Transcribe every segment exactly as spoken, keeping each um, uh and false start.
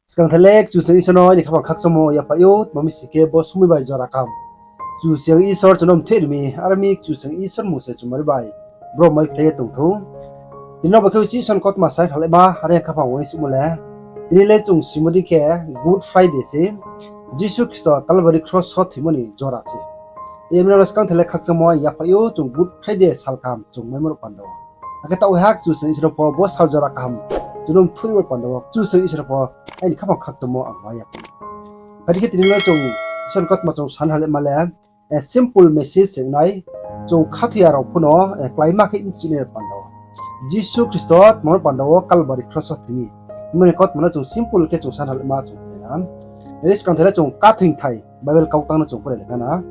Skang thai le Kchusoyang Isor no aini khaphang khakchangmo yaphaih ou, tma mi sing khe bo somoi bai jora kaham Kchusoyang Isor chung no mtheh ri mi, aro mi Kchusoyang Isor mmung se chumari bai bro maiphlai ye tong thou. Tini no bo khe uchih Isor ni kautma sai khlaima, are khaphang uaingsouhmo le, tini le chung simo dei khe Good Friday se, Jisu Khristo Kalbari kros wo thoimo ni jora se. Emno skang thai le khakchangmo yaphaih ou, chung Good Friday sal kaham chung maimo ruh panda wo. Akhe taoh ha Kchusoyang Isor pho bo sal jora kaham chung no mtheh ri ruh panda wo Kchusoyang Isor pho aini khaphang khakchangmo ang ma yaphaih ou. Phai di khe tini no chung Isor ni kautma chung san halaima le, simple message se ong nai, chung khathoi ya rao pho no kláima khe bchinai ruh panda wo. Jisu Khristo tma no panda wo Kalbari kros wo thoi mi. Himba ni kautma no chung simple khe chung san halaima chung pore na. Nai di skang thai le chung khathoingthai Bible kautang no chung pore le khna.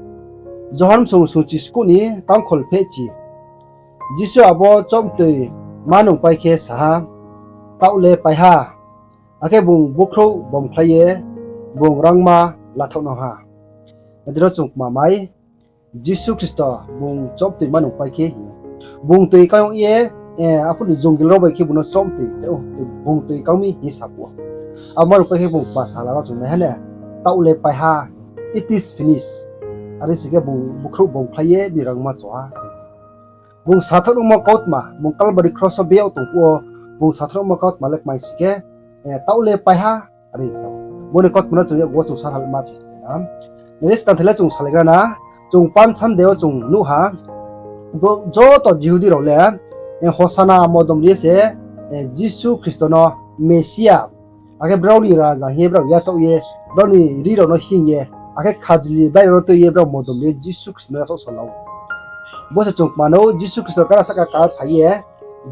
Johon bsung sungchi skuh ni tangkhol phehchi. Jisu abo chobmtoi manung pai khe sa ha, Taoh le pai ha, akhe bung bukhrouh bomkhlai ye bung rangma lathaoh no ha. Nai di ro chung kma mai, Jisu Khristo bung chobmtoi manung pai khe hing ou. Bung toi kang ye, aphuh ni jongil rao bai khe bung no chobmtoi khe ou, bung toi kang mi hing sa phuh ou. Abo manung pai khe bung kma sala rao chung nai ha ne, Taoh le pai ha, it is finished. Are sing khe bung bukhrouh bomkhlai ye bini rangma cho ha. Bung sathaoh nangmo kautma, bung Kalbari kros wo beyag tong phuh wo, bung sathaoh nangmo kautma le kmai sing khe, Taoh le pai ha, are sa ou. Bo ni kautma no chung yakgu wo chung san halaima chung na. Nai di skang thai le chung salaigra na, chung Palm Sunday wo chung nuh ha, bo joto Jihudi rao le, Hosana modom ri ye se, Jisu Khristo no Mesia, akhe brao ni Raja hing ye brao yachaoh ye, brao ni rri rao no hing ye, akhe khajli bai rao no tui ye brao modom ri ye Jisu Khristo no yachaoh so la ou. Bo se chung kma nou, Jisu Khristo kara sahka ka phai ye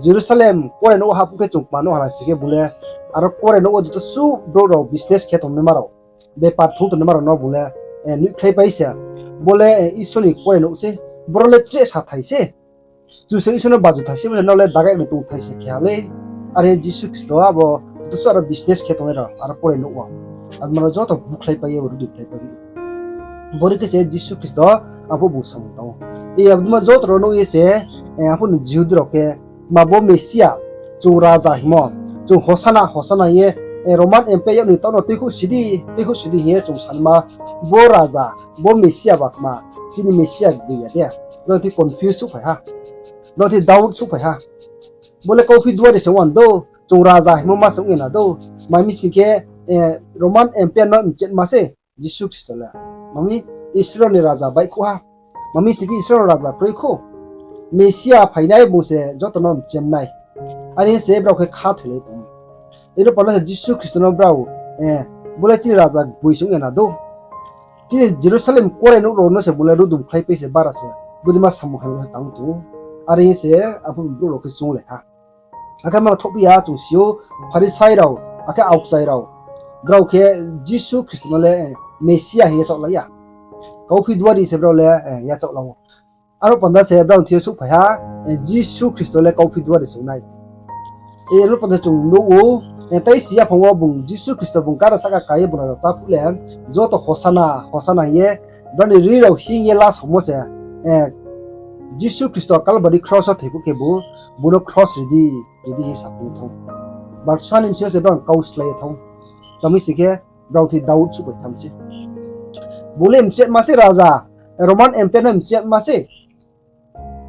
Jerusalem kuarenouh wo hahphuh khe chung kma nuh hala sing khe bung le, aro kuarenouh wo joto suh brouh rao business khe tongnaima rao, bepar thung tongnaima rao no bung le, noihkhlaipai se. Bo le, Isor ni kuarenouh se, boro le chrehsathai se. Kchusoyang Isor no bajuthai se, bo se nrao le dagai ni tongthai se khe ha le. Are Jisu Khristo abo joto suh aro business khe tongnai rao aro kuarenouh wo, abo no joto bukhlaipai ye, bo rudukhlaipai ye. Bori khe se Jisu Khristo arphuh bung samung tang ou. Abdima joto rao nuh ye se, arphuh ni Jihudi rao khe, ma bo Mesia, chung Raja hingmo, chung Hosana, Hosana hing ye, Roman Empire yag ni taoh no tuikhouh si di, tuikhouh si di hing ye chung sanma, bo Raja, bo Mesia ba kma, chini Mesia gboi ya de. Nrao thi confuse souhphai ha. Nrao thi doubt souhphai ha. Bo le kauphi duari se ong ya na dou, chung Raja hingmo ma se ong ya na dou. Tma mi sing khe, Roman Empire no mchetma se Jisu Khristo le. Tma mi Israel ni Raja baihkhouh ha. Tma mi sing khe Israel ni Raja kroikhouh. Mesia phainai bung se joto no mchem nai. Are se brao khe khathoilai tong ou. Aro panda se Jisu Khristo no brao, bo le chini Raja gboi se ong ya na dou. Chini Jerusalem kuarenouh rao no se bung le rudumkhlaipai se bara se, bodeima samung hamya se tang tong ou. Are se arphuh brouh rao khe chounglai ha. Akhe ma thohphi ya chung si ou, Pharisai rao, akhe aokchai rao, brao khe Jisu Khristo no le Mesia hing ye yachaohlai ya. Kauphi duari se brao le yachaohla ou. Aro panda se brao thing yo souhphai ha, Jisu Khristo le kauphi duari se ong nai. Aro panda chung nuh ou, tai si yaphang wo bung Jisu Khristo bung kara sahka ka ye bung raja chá phuh le, joto Hosana, Hosana hing ye, brao ni rri rao hing ye lasomo se, Jisu Khristo Kalbari kros wo thoi phuh khebu, bung no kros ri di, ri di hing sa phuh thou. Baksa ni bsing yo se brao kau slái ye thou. Tma mi sing khe, brao thi doubt souhphai tham se. Bung le mchetma se Raja, Roman Empire no mchetma se.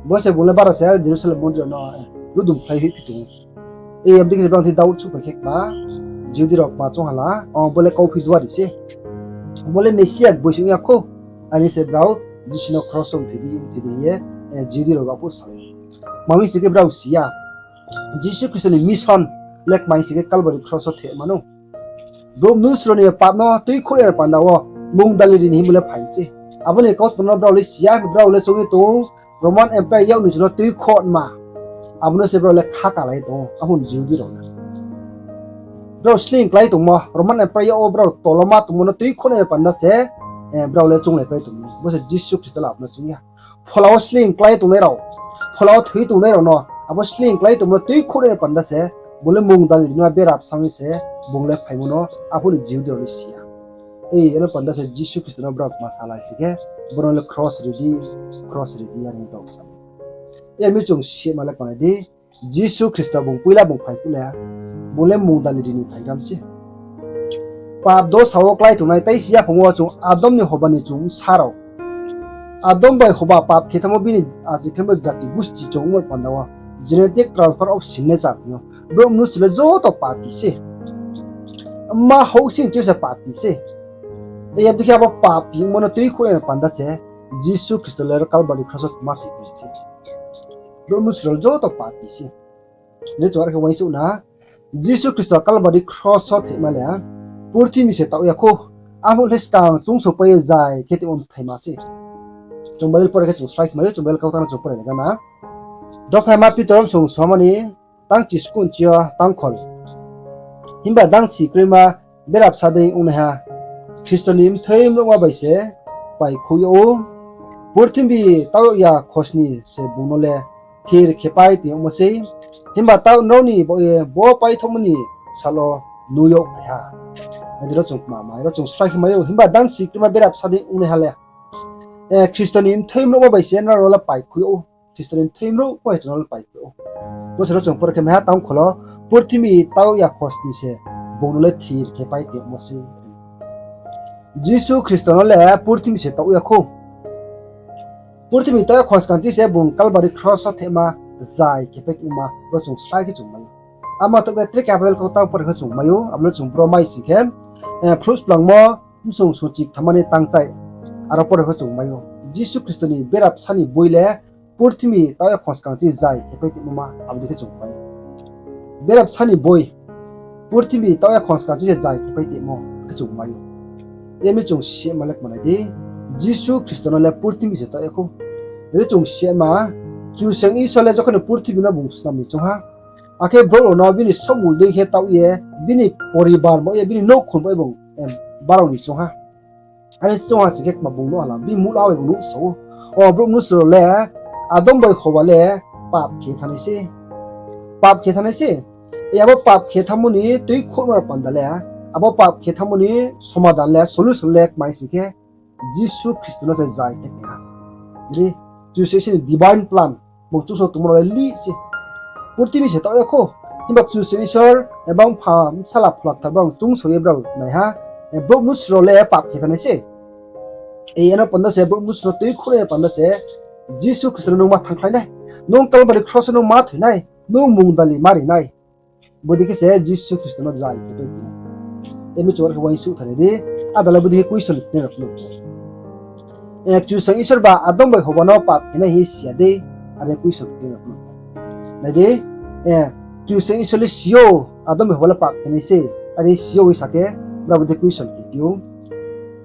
Bo se bung le bara se Jerusalem mondri rao no rudumkhlai hoihphi tong ou. Abdei khe se brao thi doubt souhphai khe kma, Jihudi rao kma choung hala, o bo le kauphi duari se. Bo le Mesia gboi se ong ya khou. Are se brao Jisu no kros wo mthoi di, mthoi di hing ye, Jihudi rao arphuh salai ou. Tma mi sing khe brao si ya, Jisu Khristo ni mission le kmai sing khe Kalbari kros wo thoi ma nou. Brouh mnusu rao ni pap no tuikhouhnai ni panda wo mungdali ri ni himba le phai mi se. Abo ni kautma no brao le si ya, brao le choung ye tong ou, Roman Empire yag ni chung no tuikhouhma. Abo no se brao le khakalai tong ou, arphuh ni Jihudi rao le. Brao sleing klái tongmo, Roman Empire yag wo brao toloma tongmo no tuikhouhnai ni panda se, brao le chounglaipai tong ou. Bo se Jisu Khristo le abo no choung ya. Phola wo sleing klái tongnai rao, phola wo thoi tongnai rao no, abo sleing klái tongmo no tuikhouhnai ni panda se, bung le mungdali ri ni ma bera bsang ye se, bung le phaimo no, arphuh ni Jihudi rao le si ya. Aro panda se Jisu Khristo no brao kma salai sing khe, bung no le kros ri di, kros ri di, are brao sa. Aro mi chung sima le kma nai di, Jisu Khristo bung poila bung phai phuh le, bung le mungdali ri ni phaigra mi se. pap dosa wo klái tongnai, tei si yaphang wo chung Adam ni hoba ni chung bsa rao. Adam bai hoba pap khe thanngmo bini achikhlai bo jati gusti chung ongmo panda wo genetic transfer of sin nature hing ou. Brouh mnusu le joto papi se. Mma houhsing chini se papi se. Yabdei khe abo papi ongmo no tuikhouhnai ni panda se Jisu Khristo le ro Kalbari kros wo ma thoi se. Brouh mnusu rao joto papi se. Nai chung are khe uaingsouh na, Jisu Khristo Kalbari kros wo thoima le purthimbi se taoh ya khou. Abo le skang chungsopai ye zai khe tongmo bthaima se. Chung Bible pore khe chung srai khe mai ou, chung Bible kautang no chung pore nai gana. Dopha ma Pitor bsung somani tang chiskuh chi yo tang khol. Himba dang si kroima berabsa dei ongnaiha Khristo ni mthoi mrouhma bai se paikhui yag ou. Purthimbi taoh yag ya khosning se bung no le thir khe pai tong yagmo sei. Himba taoh nrao ni baoh ye bo paithohmo ni sal wo nuh yag phai ha. Nai di, ro chung kma mai, ro chung srai khe mai ou, himba dang si kroima berabsa dei ongnaiha le, eh, Khristo ni mthoi mrouhma bai se nrao le paikhui yag ou. Khristo ni mthoi mrouhma bai se nrao le paikhui yag ou. Bo se ro chung pore khe mai ha tang khol wo, purthimbi taoh ya khosning se bung no le thir khe pai tong yagmo sei. Jisu Khristo no le purthimbi se taoh ya khou. Purthimbi taoh ya khosning chini se bung Kalbari kros wo thoima zai khe pai tongma ro chung srai khe chung mai ou. Ama to be tre khe Bible kautang pore khe chung mai ou, abo no chung bro mai sing khe, eh, Phluhsplangmo bsung sungchi kthamani tang chai, aro pore khe chung mai ou. Jisu Khristo ni berabsa ni boi le purthimbi taoh ya khosning chini zai khe pai tongma abo dei khe chung mai ou. Berabsa ni boi, purthimbi taoh ya khosning chini se zai khe pai tongmo khe chung mai ou. Yemi chung sima le kmanai di, Jisu Khristo no le purthimbi se taoh ya khou. Ri chung sima, Kchusoyang Isor le jokhon ni purthimbi no bung snam ni choung ha, akhe brouh rao no bini somul dei khe taoh ye, bini poribar bo ye, bini nouhkhong bo ye bung, em, barao ni choung ha. Are choung ha sing khe kma bung nuh ha la, bini muhla bai bung nuhsao ou. O brouh mnusu rao le, Adam bai Hoba le pap khe thanngnai se. Pap khe thanngnai se. E abo pap khe thanngmo ni tuikhouhnai panda le, abo pap khe thanngmo ni somadan le, solution le kmai sing khe, Jisu Khristo no se zai khe tong ha. Ri, Kchusoyang Isor ni divine plan, bung chungso tongmo rao le lih se. Purthimbi se taoh ya khou. Himba Kchusoyang Isor, ebang Pha, Bsala, Phola Kthar brao chungso ye brao nai ha. E, brouh mnusu rao le pap khe thanngnai se. E, eno panda se, brouh mnusu no tuikhouhnai panda se, Jisu Khristo no nung ma thanngkhlai nai. Nung Kalbari kros wo nung ma thoi nai. Nung mungdali ma ri nai. Bodei khe se Jisu Khristo no zai khe pai tong ou. Emi chung are khe uaingsouh thanng di, ada le bodei khe question khe rao phnuh. Eh, Kchusoyang Isor ba Adam bai Hoba no pap khe nai hing si ya dei, are question khe rao phnuh. Nai di, eh, Kchusoyang Isor le si ou, Adam bai Hoba le pap khe nai se, are si ou hing sa khe, brao bodei question khe phi ou.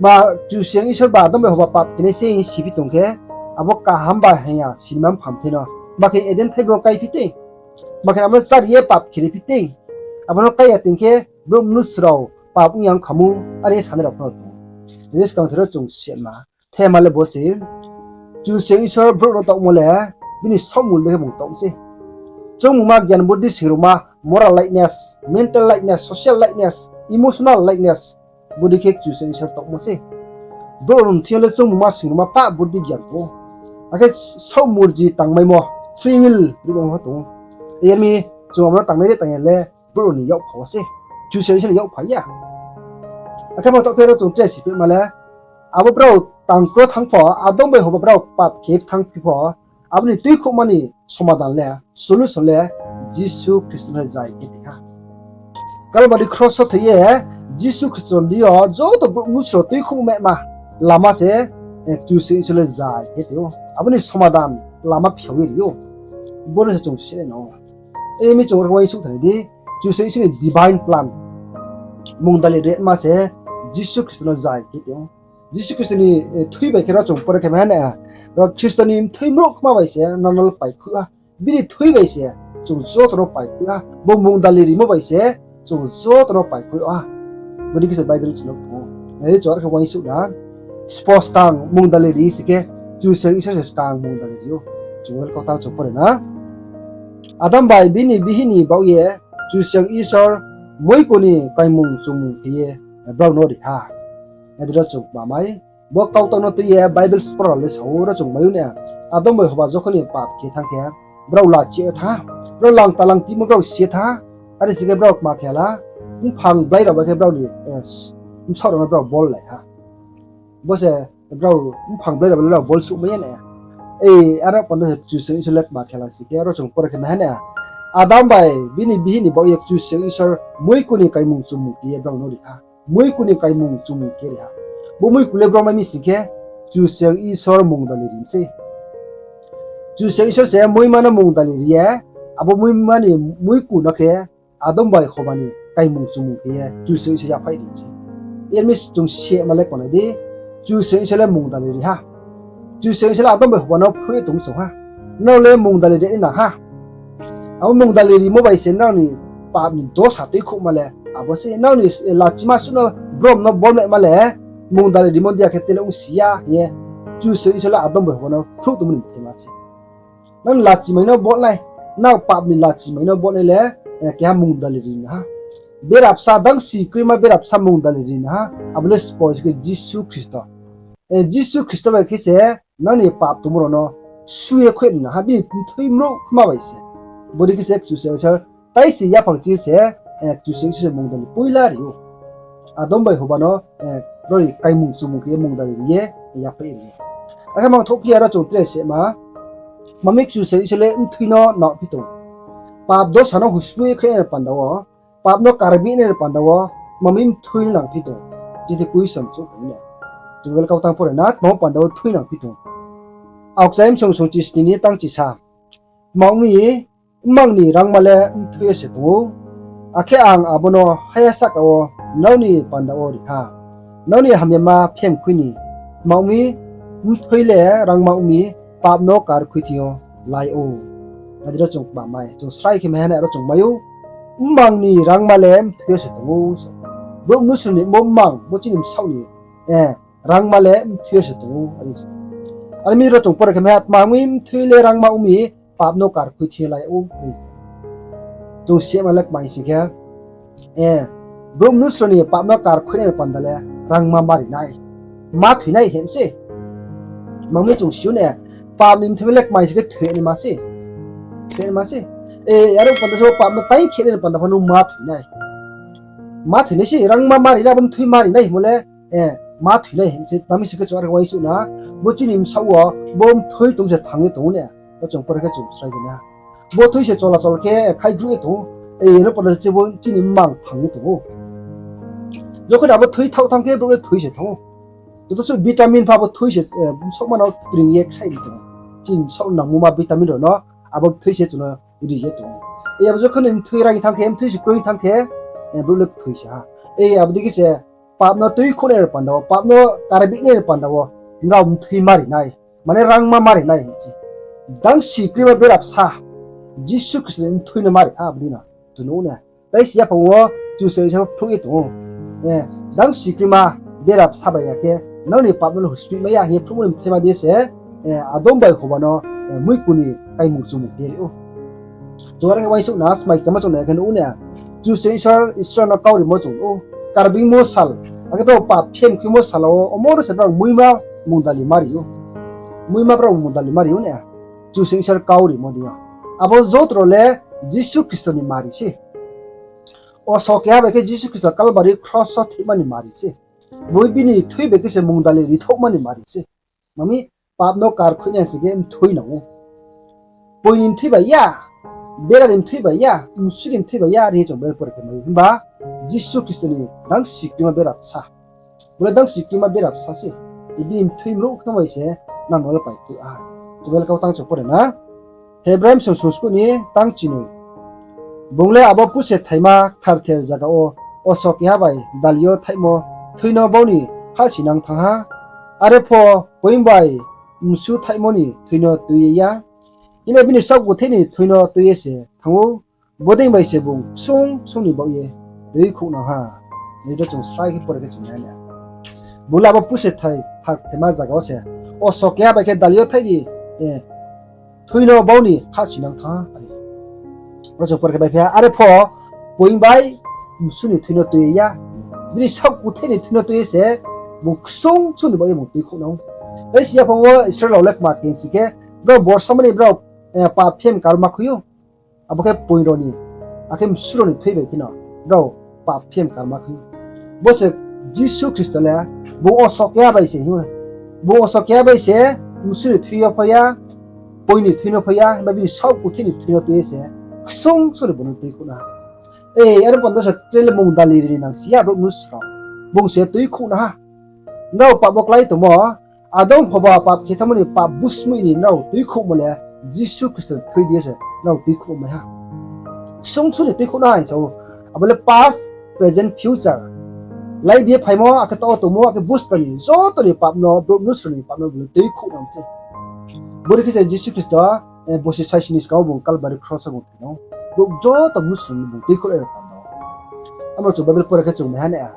Ma Kchusoyang Isor ba Adam bai Hoba pap khe nai se hing si phi tong khe, abo kaham ba hamya sinima mpham thei no, ma khe Eden thai bro kai phi tei. Ma khe abo no chári ye pap khe ri phi tei. Abo no kai ya tong khe, brouh mnusu rao pap ong ya ong kha mu, are sanai rao pho no tong ou. Tei skang thero chung sima, thema le bo se, Kchusoyang Isor brouh no taohmo le, bini somul dei khe bung taoh se. Choungmungma, gyan, buddhi, singrungma, moral likeness, mental likeness, social likeness, emotional likeness, bodei khe Kchusoyang Isor taohmo se. Brouh rao ni thing yo le choungmungma, singrungma, pap, buddhi, gyan tong ou. Akhe saoh murji tangmaimo, free will, rimo pho tong ou. Yemi chung abo no tangnai de tang ya le, brouh rao ni yakpha wo se. Kchusoyang Isor ni yakpha ya. Akhe ma taoh phe ro chung tre si phehma le, abo brao tang kro thanng pho, Adam bai Hoba brao pap khe thanng phi pho, abo ni tuikhouhma ni somadan le, solution le, Jisu Khristo no zai khe tong ha. Kalbari kros wo thoi ye, Jisu Khristo ni yo joto brouh mnusu rao tuikhouh mehma lama se, eh, Kchusoyang Isor le zai khe tong ou. Abo ni somadan lama phiao ye ri ou. Bo no se chung sinai no. Emi chung are khe uaingsouh thanng di, Kchusoyang Isor ni divine plan. Mungdali ri ma se, Jisu Khristo no zai khe tong ou. Jisu Khristo ni, eh, thui bai khe ro chung pore khe mai ha na, ro Khristo ni mthoi mrouhma bai se nrao no le paikhui ha. Bini thui bai se chung joto no paikhui ha. Bo mungdali rimo bai se chung joto no paikhui ha. Bodei khe se Bible chung no pho. Nai di chung are khe uaingsouh na. Spo skang mungdali ri si khe, Kchusoyang Isor se skang mungdali ri ou. Chung Bible kautang chung pore na. Adam bai bini bihih ni baoh ye, Kchusoyang Isor moiko ni kaimung chungmung khe ye, brao no ri ha. Nai di ro chung kma mai. Bo kautang no tui ye Bible scholar le sa ou, ro chung mai ou na, Adam bai Hoba jokhon ni pap khe thanng khe, brao lachih ye thanng ha, brao langta langtimo brao si ye thanng ha, are si khe brao kma khe la, mphang blai rao bai khe brao ni, eh, bsaoh rao no brao bol lai ha. Bo se brao mphang blai rao bai brao bol suhmai ya na. Ei, aro panda se Kchusoyang Isor le kma khe la si khe, aro chung pore khe nai ha na. Adam bai bini bihih ni baoh ye Kchusoyang Isor muiku ni kaimung chumung khe ye brao no ri ha. Muiku ni kaimung chumung khe ri ha. Bo muiku le bro mai mi sing khe, Kchusoyang Isor mungdali ri mi sei. Kchusoyang Isor se muima no mungdali ri ye, abo muima ni muiku no khe Adam bai Hoba ni kaimung chumung khe ye Kchusoyang Isor yaphaih ri mi sei. Yar mi chung sema le konai di, Kchusoyang Isor le mungdali ri ha. Kchusoyang Isor le Adam bai Hoba no phruh ye tong song ha. Nrao le mungdali ri nang ha. Abo mungdali rimo bai se nrao ni pap ni dosa tuikhouhma le abo se nrao ni lachima suh no brom no bolmaima le mungdali rimo dia khe tele ong si ya hing ye Kchusoyang Isor le Adam bai Hoba no phruh tongmo ni mthaima se. Nang lachimai no bolnai, nang pap ni lachimai no bolnai le, eh, keha mungdali ri nang ha. Berabsa dangsi kroima berabsa mungdali ri nang ha, abo le spoi se khe Jisu Khristo. Eh, Jisu Khristo bai khe se nang ni pap tongmo rao no su ye khui ri nang ha, bini mthoi mrouh khma bai se. Bodei khe se Kchusoyang Isor tai se yaphang chi se, eh, Kchusoyang Isor se mungdali poila ri ou. Adam bai Hoba no, eh, brao ni kaimung chumung khe ye mungdali ri ye yaphaih ri ou. Akhe mangthouh phi ya aro chung tre sema, mami Kchusoyang Isor le mthoi no nangphi tong. Pap dosa no huspui khe nai panda wo, pap no karbi nai panda wo, mami mthoi no nangphi tong. Chithi question chung phai na. Chung welcome tang pore na, tma panda wo thoi nangphi tong. Aokchai bsong song chisni ni tang chisa. Tma ong mi, mmang ni rangma le mthoi yo se tong ou, akhe ang abo no haya sahka wo nrao ni panda wo ri ha, nrao ni hamyama phemkhui ni. Tma ong mi, mthoi le rangma ong mi, pap no karkhui thing yo lai ou. Adi ro chung kma mai, chung srai khe mai ha nai aro chung mai ou, mmang ni rangma le mthoi yo se tong ou. Brouh mnusu ni bo mmang, bo chini bsaoh ni, eh, rangma le mthoi yo se tong ou, are se. Are mi ro chung pore khe mai ha, tma ong mi, mthoi le rangma ong mi, pap no karkhui thing yo lai ou. Chung sema le kmai sing khe, eh, brouh mnusu ni pap no karkhui nai panda le rangma mari nai. Ma thoi nai hem se. Tma ong mi chung si ou ne, pap ni mthoi le kmai sing khe thoi naima se. Thoi naima se. Eh, aro panda se pap no tai khe nai panda pha no ma thoi nai. Ma thoi nai se, rangma mari nai, abo mthoi mari nai himo le, eh, ma thoi nai hem se, tma mi sing khe chung are uaingsouh na, bo chini bsaoh wo, bo mthoi tong se thang ye tong ou ne, bo chung pore khe chung srai khe na. Bo thoi se chola chol khe, khaidruh ye tong ou, eh, aro panda se bo chini mmang thang ye tong ou. Jokhon abo thoi thaoh thanng khe, brouh le thoi se thanng ou. Joto suh vitamin pha bo thoi se, eh, bsaohma no kring ye ksai ri tong ou. Chini bsaoh nangmo ma vitamin rao no, abo thoi se chung no ri ye tong ou. Eh, abo jokhon mthoi rang thanng khe, mthoi se kroi thanng khe, eh, brouh le thoi se ha. Eh, abo dei khe se, pap no tuikhouh nai panda wo, pap no karbi nai panda wo, nrao mthoi mari nai, mane rangma mari nai hing se. Dangsi kroima berabsa, Jisu Khristo ni mthoi no mari ha, abo dei no. Chung nuh ou ne. Tai se yaphang wo Kchusoyang Isor phruh ye tong ou. Eh, dangsi kroima berabsa bai ya khe, nrao ni pap no huspui mai ya hing ye phruhmo ni mthaima di se, eh, Adam bai Hoba no, eh, muiku ni kaimung chumung khe ri ou. Chung are khe uaingsouh na, smai tangmo chung nai khe nuh ou ne. Kchusoyang Isor, Isor no kau rimo chung nuh ou. Karbeingmo sal, akhe brao pap phemkhuimo sal wo, omo ro se brao muima mungdali mari ou. Muima brao mungdali mari ou ne. Kchusoyang Isor kau rimo dei yo. Abo joto rao le Jisu Khristo ni mari se. Oso keha bai khe Jisu Khristo Kalbari kros wo thoima ni mari se. Bo bini thoi bai khe se mungdali rithaohma ni mari se. Mami, pap no karkhui nai sing khe mthoi nang ou. Poi ni mthoi bai ya, bera ni mthoi bai ya, msu ni mthoi bai ya, are hing ye chung Bible pore khe mai ou. Himba Jisu Khristo ni dangsi kroima berabsa. Bo le dangsi kroima berabsa se. Bini mthoi mrouh khna bai se nang no le paikhui a. Chung Bible kau tang chung pore na. Hebrai bsong sungskuh ni tang chinoi. Bung le abo puse thaima ktharther zaga wo oso keha bai dali yo thaihmo thui no bau ni hahsoingnang thanng ha. Are pho poing bai msu thaihmo ni thui no tui ye ya. Himba bini saoh kuthe ni thui no tui ye se thanng ou. Bodei bai se bung ksung ksung ni baoh ye tuikhouhnang ha. Nai do chung srai khe pore khe chung nai le. Bung le abo puse thai, thak thaima zaga wo se oso keha bai khe dali yo thaih ni, eh, thui no bau ni hahsoingnang thanng ha. Ro chung pore khe bai phi ha, are pho poing bai msu ni thui no tui ya. Bini saoh kuthe ni thui no tui ye se bung ksung ksung ni baoh ye bung tuikhouhnang ou. Tai si yaphang wo Israel rao le kma khe si khe, brao borsa mani brao, eh, pap phem karma khui ou. Abo khe poing rao ni, akhe msu rao ni thui bai khe no, brao pap phem karma khui ou. Bo se Jisu Khristo le bung osokeha bai se hing ou. Bung osokeha bai se msu ni thui yo phai ya, poi ni thui no phai ya, himba bini saoh kuthih ni thui no tui ye se ksung suri bung no tuikhouh na ha. E, are panda se tre le mung dali ri nang si ya brouh mnusu rao. Bung se tuikhouh na ha. Nrao pap wo klái tongmo, Adam Hoba pap khe thamo ni pap busmoih ni nrao tuikhouhmo le Jisu Khristo thui di ye se nrao tuikhouhmo mai ha. Ksung suri tuikhouh na ha hing sa ou. Abo le past, present, future. Laibi ye phaimo, akhe taoh wo tongmo, akhe buskang ni joto ni pap no, brouh mnusu rao ni pap no bung le tuikhouh nang se. Bori khe se Jisu Khristo, eh, bosi saisi ni skang wo bung Kalbari kros wo bung thoi no. Brouh joto mnusu rao no bung tuikhouh nai panda wo. Amo chung Bible pore khe chung mai ha nai.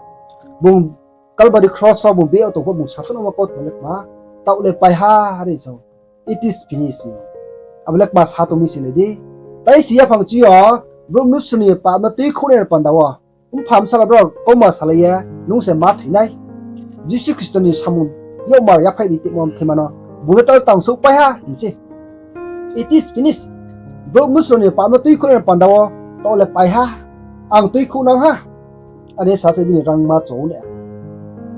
Bung Kalbari kros wo bung beh yo tong pho bung sathouh nangmo kautma le kma, taoh le pai ha, are sa ou. It is finished. Abo le kma sa tong mi sing le di. Tai si yaphang chi yo, brouh mnusu ni pap no tuikhouh nai panda wo, mpha bsala brao kauma salai ye, nung se ma thoi nai. Jisu Khristo ni samung yakmar yaphaih ri tongmo mthaima no, bung le taoh le tangsouh pai ha hing se. It is finished. Brouh mnusu rao ni pap no tuikhouh nai panda wo, taoh le pai ha, ang tuikhouh nang ha. Are sa se bini rangma cho ou nai.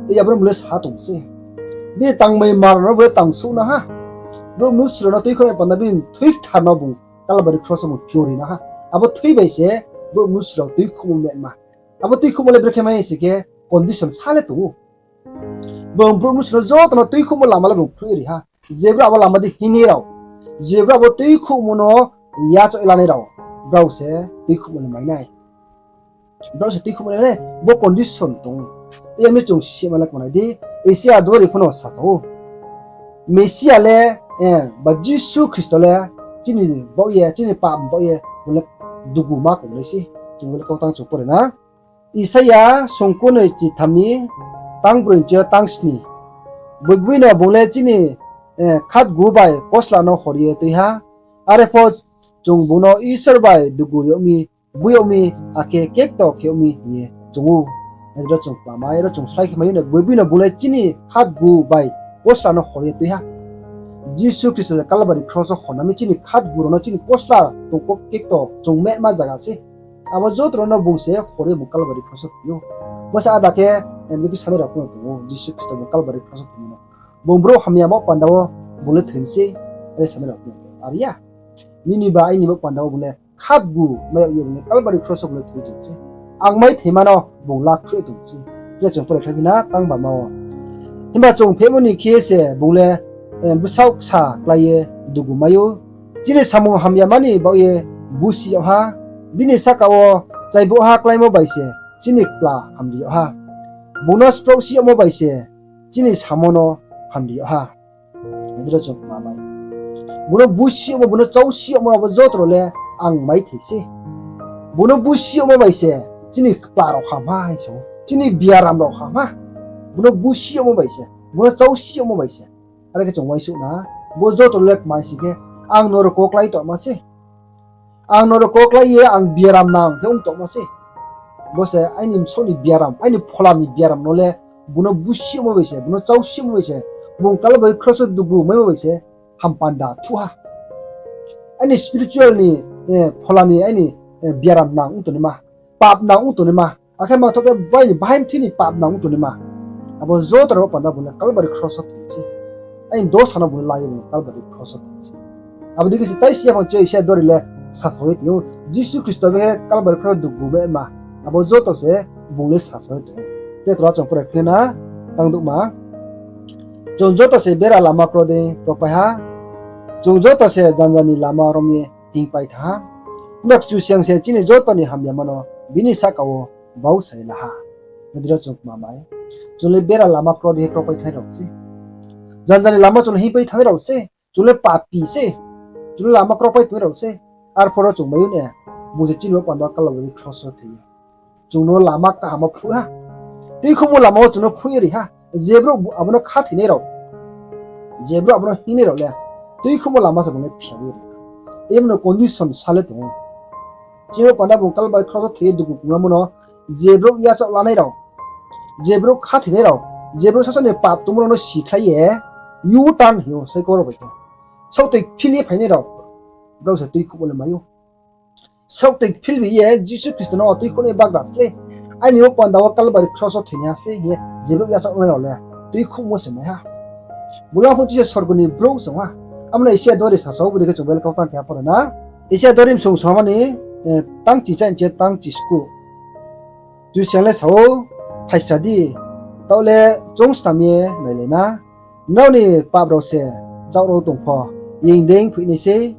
Tei abo no bung le sa tong se. Bini tangmai mar no bung le tangsouh nang ha. Brouh mnusu rao no tuikhouh nai panda bini thui kthar no bung Kalbari kros wo bung chori nang ha. Abo thui bai se brouh mnusu rao tuikhouhmo metma. Abo tuikhouhmo le brekhe mai nai se khe condition sa le tong ou. Bung brouh mnusu rao joto no tuikhouhmo lama le bung phruh ri ha. Je brouh abo lama di hing nai rao, je brouh abo tuikhouhmo no yachaoh lanai rao, brao se tuikhouhmo le mai nai. Brao se tuikhouhmo le mai nai, bo condition tong ou. Tei yar mi chung sima le kma nai di, Asia dori pho no sa tong ou. Mesia le, eh, ba Jisu Khristo le, chini baoh ye, chini pap baoh ye, bung le dugu ma kong nai se. Chung le kautang chung pore na. Isaia songkurnoi chitham ni tang broi ni chi yo tang sni. Gboigboi no bung le chini, eh, khatgu bai kosla no hor ye tui ha. Are pho chung bung no Isor bai dugu ri yag mi, bui yag mi, akhe kekto khe yag mi hing ye chung ou. Aro chung kma mai, aro chung slái khe mai ou na, gboigboi no bung le chini khatgu bai kosla no hor ye tui ha. Jisu Khristo se Kalbari kros wo horna mi chini khatgu rao no chini kosla tongkok kekto chung metma zaga se. Abo joto rao no bung se hor ye bung Kalbari kros wo thoi ou. Bo se ada khe, em, bikhe sanai rao pho no tong ou, Jisu Khristo bung Kalbari kros wo thoi no. Bung brouh hamyamo panda wo bung le thoi mi se, are sanai rao pho no tong ou. Are ya. Nini ba aini bo panda wo bung le khatgu mai yag ye bung le Kalbari kros wo bung le thoi tong se. Ang mai thoima no bung lakhruh tong se. Khe chung pore khlai phi na tang bama wo. Himba chung phehmo ni khe se bung le, eh, bsaoh ksa klái ye dugu mai ou. Chini samung hamyama ni baoh ye busi yag ha. Bini sahka wo chaibohha kláimo bai se chini kpla hamri yag ha. Bung no spraohsi yagmo bai se chini samo no hamri yag ha. Adi ro chung kma mai. Bung no busi yagmo, bung no chausi yagmo abo joto rao le ang mai thai se. Bung no busi yagmo bai se chini kpla rao ham ha hing sa ou. Chini biaram rao ham ha. Bung no busi yagmo bai se, bung no chausi yagmo bai se. Are khe chung uaingsouh na, bo joto rao le kma si khe, ang no rko klái tongma se. Ang no rko klái ye ang biaram nang khe ong tongma se. Bo se aini bsaoh ni biaram, aini phola ni biaram no le bung no busi yagmo bai se, bung no chausi yagmo bai se, bung Kalbari kros wo dugu maimo bai se, hampanda thuh ha. Aini spiritual ni, eh, phola ni aini, eh, biaram nang ong tongnaima, pap nang ong tongnaima, akhe mangthoh khe bai ni bahai mthi ni pap nang ong tongnaima. Abo joto rao panda bung le Kalbari kros wo thoi se. Aini dosa no bung le la ye bung Kalbari kros wo thoi se. Abo dei khe se tai si yaphang chi yo Isaia dori le sasao ye tong ou. Jisu Khristo bkhe Kalbari kros wo dugu metma. Abo joto se bung le sasao ye tong ou. Khe tora chung pore khe na tang douhma. Chung joto se bera lama kro dei kropai ha. Chung joto se janja ni lama rom ye hingpai thanng ha. Himba Kchusoyang se chini joto ni hamyama no bini sahka wo bau sai la ha. Nadi ro chung kma mai. Chung le bera lama kro dei kropai thanngnai rao se. Janja ni lama chung le hingpai thanngnai rao se. Chung le papi se. Chung le lama kropai tongnai rao se. Arphuh ro chung mai ou ne. Bung se chini bo panda Kalbari kros wo thoi ye chung no lama kaham wo phruh ha. Tuikhouhmo lama wo chung no phruh ye ri ha. Je brouh abo no khathoinai rao, je brouh abo no hingnai rao le tuikhouhmo lama se bung le phiao ye ri ha. Abo no condition sa le tong ou. Chini bo panda bung Kalbari kros wo thoi ye dugu kunglamo no, je brouh yachaoh lanai rao, je brouh khathoinai rao, je brouh sasao ni pap tongmo rao no sikhlai ye, U-turn hing ou saikau rao bai khe. Saohtoi phil ye phainai rao, brao se tuikhouhmo le mai ou. Saohtoi phil bi ye Jisu Khristo no tuikhouhnai bagra se. Aini o panda wo Kalbari kros wo thoinaiha se hing ye je brouh yachaoh nai rao le tuikhouhmo se mai ha. Bula phuh chi se sorgo ni brouh se ong ha. Abo no Isaia dori sasao, bodei khe chung Bible kau tang keha poro na. Isaia dori msong songmani, tang chi chaih ni chi tang chi skuh. Kchusoyang le sa ou, Phaisa di, taoh le chung snam ye nailai na. Nrao ni pap rao se chaoh rao tong pho, yeng dei phoih nai sei.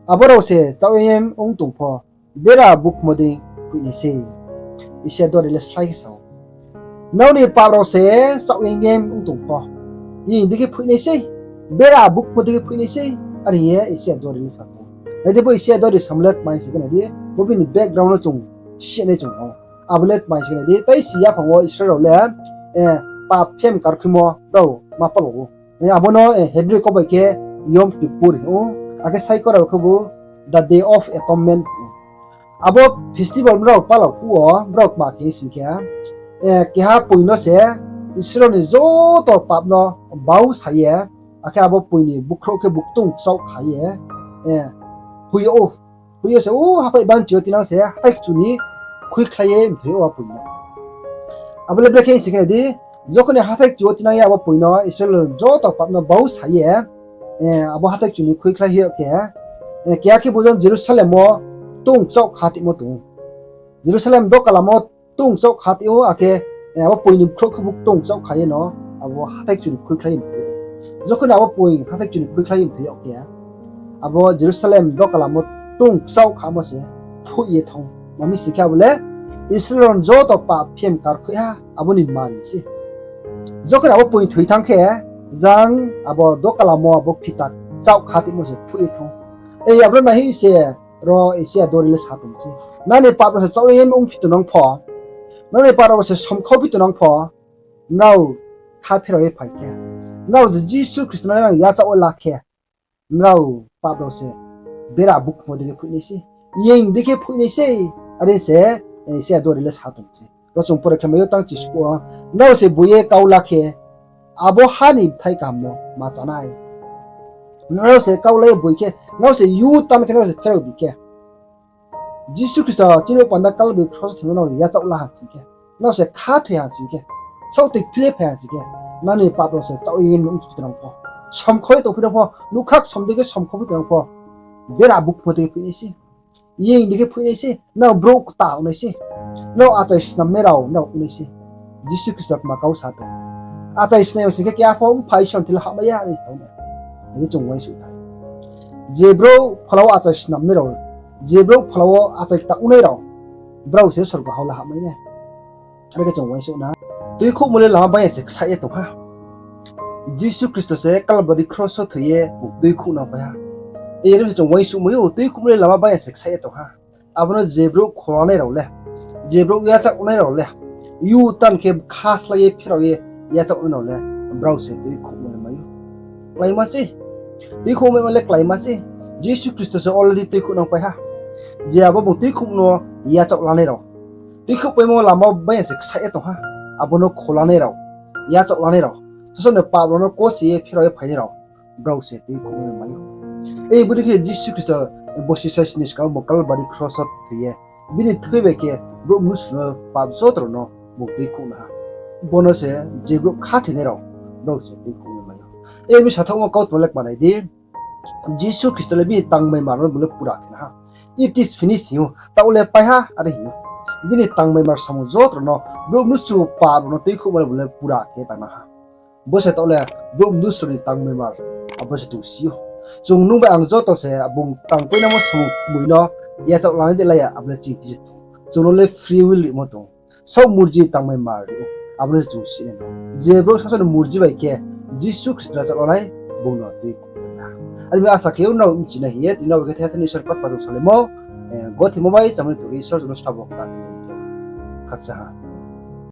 Abo rao se chaoh yem ong tong pho, bera bukmo dei phoih nai sei. Isaia dori le slái khe sa ou, nrao ni pap rao se chaoh yem yem ong tong pho, yeng dei khe phoih nai sei, bera bukmo dei khe phoih nai sei, are hing ye Isaia dori le sa ou. Nai di, bo Isaia dori samo le tma hing se khe nai di, bo bini background no chung sinai chung ou. Abo le tma hing se khe nai di, tai si yaphang wo Israel rao le pap phem karkhuimo rao ma pal ou. Abo no Hebrew kau bai khe Yom Kippur hing ou, akhe Saikora bai khebu the Day of Atonement hing ou. Abo festival brao pala phuh wo brao kma khe sing khe, keha poi no se Israel ni joto pap no bau sa ye, akhe abo poi ni bukhrouh khe buktung kchaoh kha ye phui ou. Phui yo se o haphai banchi yo tinang se hathái kchu ni khuikhlai ye mthoi ou a poi no. Abo le brekhe sing khe nai di, jokhon ni hathái kchu wo tinang ye abo poi no Israel joto pap no bau sa ye, abo hathái kchu ni khuikhlai hoih yo khe, keha khe bo jang Jerusalem wo tung kchaoh kha timo tong ou. Jerusalem dokalam wo tung kchaoh kha timo, akhe abo poi ni bukhrouh khebu tung kchaoh kha ye no abo hathái kchu ni khuikhlai ye mthoi ou. Jokhon abo poi hathái kchu ni khuikhlai ye mthoi yo khe, abo Jerusalem dokalam wo tung kchaoh khamo se phoih ye thanng. Mami sing khe abo le Israel rao joto pap phem karkhui ha, abo ni mari se. Jokhon abo poi thoi thanng khe, jang abo dokalam wo abo phita kchaoh kha timo se phoih ye thanng. Ei abo no nai hing se, ro Isaia dori le sa tong se, nrao ni pap rao se chaoh ye ongphi tongnang pho, nrao ni pap rao se somkhauphi tongnang pho, nrao kha pherao ye phai khe, nrao je Jisu Khristo no nrao yachaoh wo la khe, nrao pap rao se bera bukmo dei khe phoih nai sei, yeng dei khe phoih nai sei, are se Isaia dori le sa tong se. Ro chung pore khe mai ou tang chi skuh wo, nrao se boi ye kau la khe, abo ha ni bthai kaham no ma chá nai. Nrao se kau la ye boi khe, nrao se U-turn khe, nrao se pherao bi khe, Jisu Khristo chini panda Kalbari kros wo thoimo nrao yachaoh la ha sing khe, nrao se khathoi ha sing khe, saohtoi philip phai ha sing khe, nrao ni pap rao se chaoh ye ongphi tongnang pho, somkhau ye tongphi nang pho, nougkha ksom dei khe somkhauphi tongnang pho, bera bukmo dei khe phoih nai sei, yeng dei khe phoih nai sei, nrao brouh kta ong nai sei, nrao achai snamnai rao nrao ong nai sei. Jisu Khristo kma kau sa tong. Achai snam yo sing khe keha pho Mpha Isor ni thing le hahmai ya hing ye sa ou na. Are chung uaingsouh thai. Je brouh phola wo achai snamnai rao, je brouh phola wo achai kta ongnai rao, brao se sorgo hao le hahmai nai. Are khe chung uaingsouh na. Tuikhouhmo le lama bai ya se ksaih ye tong ha. Jisu Khristo se Kalbari kros wo thoi ye bung tuikhouh nangpai ha. Are se chung uaingsouh mai ou, tuikhouhmo le lama bai ya se ksaih ye tong ha. Abo no je brouh kholanai rao le, je brouh yachaoh nai rao le, U-turn khe kha slái ye pherao ye yachaoh nai rao le, brao se tuikhouhmo le mai ou. Kláima se. Tuikhouhmo le kláima se. Jisu Khristo se already tuikhouh nangpai ha. Je abo bung tuikhouhmo no yachaoh lanai rao, tuikhouhpaimo lama bai ya se ksaih ye tong ha. Abo no kholanai rao, yachaoh lanai rao, sasaoh ni pap rao no kose ye pherao ye phainai rao, brao se tuikhouhmo le mai ou. Ei bodei khe Jisu Khristo borsi saisi ni skang bung Kalbari kros wo thoi ye, bini thoi bai khe brouh mnusu no pap joto rao no bung tuikhouh na ha. Bo no se je brouh khathoinai rao, brao se tuikhouhmo le mai ou. Ei mi sathaohmo kautma le kma nai di, Jisu Khristo le bini tangmaimar no bung le pura khe na ha. It is finished hing ou, taoh le pai ha are hing ou. Bini tangmaimar samung joto rao no, brouh mnusu pap rao no tuikhouhmo le bung le pura khe tang na ha. Bo se taoh le brouh mnusu ni tangmaimar, abo se tongsi ou. Chung nung bai ang joto se bung tangpainangmo samung kmoi no yachaoh lanai de la ya, abo le chingthi se tong. Chung no le free will rimo tong. Saoh murji tangmaimar ri ou, abo no se chung sinai no. Je brouh sasaoh ni murji bai khe Jisu Khristo no yachaoh lanai, bung no tuikhouh na. Are mi asa khe ou nrao bchinai hing ye, tini nrao bai khe thethani Isor ni kautma chung salaimo, gothe mo bai chámani tong khe Isor chung no sabo kta khe. Khakchang ha.